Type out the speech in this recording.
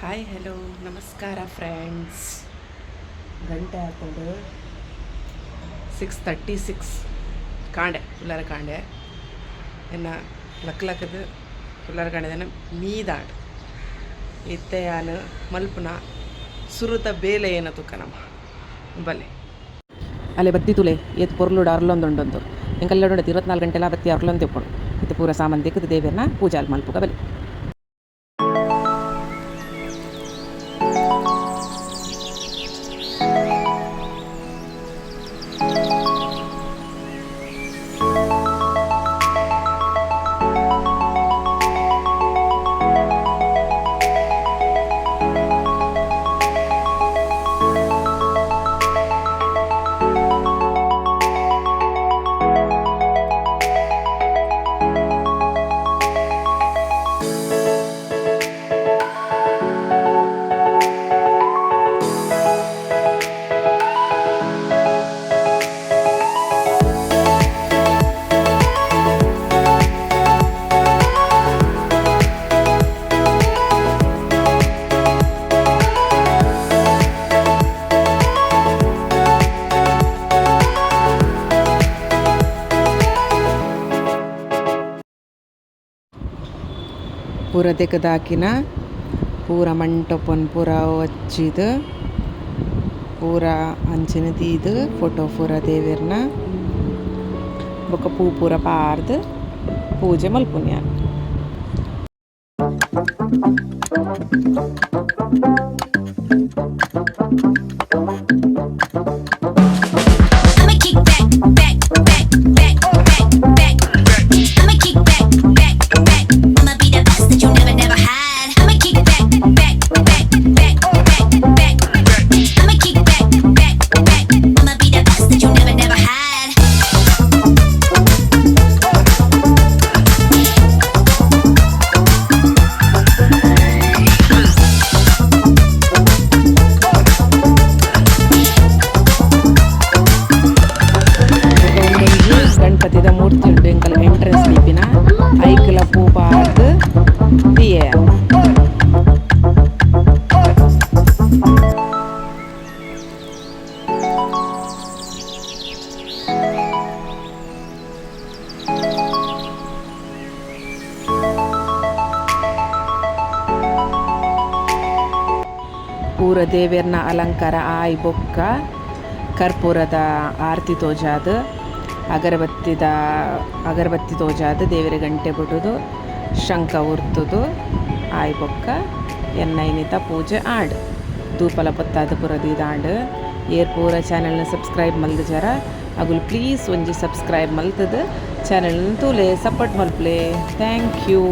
Hi, hello, ನಮಸ್ಕಾರ friends. ಗಂಟೆ ಆತುಂಡು 6:36. ಕಾಂಡೆ ಪುಲ್ಲರ ಕಾಂಡೆ ಎನ್ನ ಲಕ್ ಲಕ್ಕದು ಪುಲ್ಲರ ಕಾಂಡೆ ಮೀದಾಂಡ್. ಇತ್ತೆ ಯಾನ್ ಮಲ್ಪುನ ಸುರುತ ಬೇಲೆ ಏನ ತುಕ್ಕ ನಮ್ಮ ಬಲೆ. ಅಲ್ಲೇ ಬತ್ತಿ ತುಲೆ, ಏತ್ ಪೊರ್ಲುಡು ಅರ್ಲೊಂದುಂಡೊಂದು. ಎಂಕಲ್ಲ 24 ಗಂಟೆಲ ಬತ್ತಿ ಅರ್ಲೊಂದು ಉಪ್ಪುಂಡು. ಇತ್ತೆ ಪೂರ ಸಾಮಾನ್ ದೆಕ್ಕುದು ದೇವೆರ್ನ ಪೂಜೆ ಮಲ್ಪುಗ ಬಲೆ. ಪೂರ ದೆಕದಾಕಿನ ಪೂರ ಮಂಟಪನ್ ಪೂರ ಒಚ್ಚಿದ್, ಪೂರ ಅಂಚಿನ ದೀದ್, ಫೋಟೋ ಪೂರ ದೇವೆರ್ನ ಬೊಕ ಪೂ ಪೂರ ಪಾರ್ದ್ ಪೂಜೆ ಮಲ್ಪುನಿ ಯಾನ್. I'ma kick back, back, back, back, back, back. I'ma kick back, back, back. I'ma be the best that you never, never had. I'ma kick back, back, back, back, back, back. I'ma kick back, back, back. I'ma be the best that you never, never had. ಬೊಕ ಉಂದೊಂಜಿ ಗಣಪತಿದ ಮೂರ್ತಿ ಉಂಡು. ಎಂಕಲ್ entrance ದೀಪಿನ ಐಕ್ಲ ಪೂ ಪಾಡ್ದ್ ದೀಯೆ. ಪೂರ ದೇವೆರ್ನ ಅಲಂಕಾರ ಆಯಿ ಬೊಕ್ಕ ಕರ್ಪೂರದ ಆರತಿ ತೋಜಾದ್, ಅಗರಬತ್ತಿದ ಅಗರಬತ್ತಿ ತೋಜಾದ್, ದೇವೆರ್ ಗಂಟೆ ಬುಡುದು, ಶಂಖ ಉರ್ತುದು ಆಯಿ ಬೊಕ್ಕ ಎನ್ನ ಇನಿತ ಪೂಜೆ ಆಂಡ್. ದೂಪಲ ಪೊತ್ತಾದ್ ಪೂರ ದೀದಾಂಡ್. ಏರ್ ಪೂರ ಚಾನೆಲ್ನ ಸಬ್ಸ್ಕ್ರೈಬ್ ಮಲ್ದಿಜಾರ ಅಗುಲು ಪ್ಲೀಸ್ ಒಂಜಿ ಸಬ್ಸ್ಕ್ರೈಬ್ ಮಲ್ತದು ಚಾನೆಲ್ನ ತೂಲೆ, ಸಪೋರ್ಟ್ ಮಲ್ಪುಲೆ. Thank you.